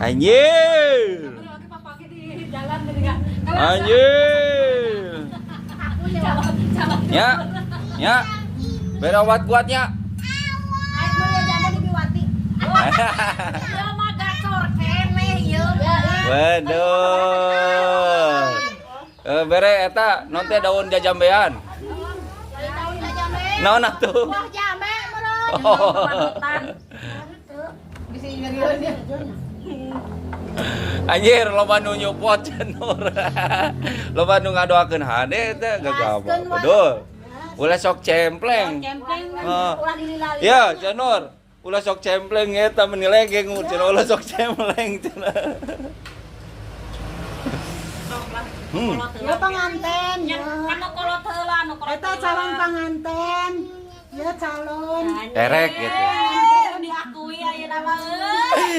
Anjir. Anjir. Ya. Ya. Bere obat kuatnya. Aing meuli jambe di Biwati. Ieu mah gacor keneh ieu. Waduh. Eh, bere eta non teh daun jajambean. Daun jambe. Naon atuh? Buah jambe meureun. Oh. Bisa nyerieun ya. Anjir, loba nu nyupport Cenur. Loba nu ngadoakeun hade teh gagah. Gaskeun wae. Betul. Ulah sok cempleng. Cempleng. Oh. Ulah dililali. Ya, Cenur. Ulah sok cempleng eta meni legeng cenah, ulah sok cempleng cenah. Ya panganten Ya, ya. anu kolot heula, anu kolot. Eta calon panganten. Ya calon. Erek gitu. Diakui ayeuna mah euy.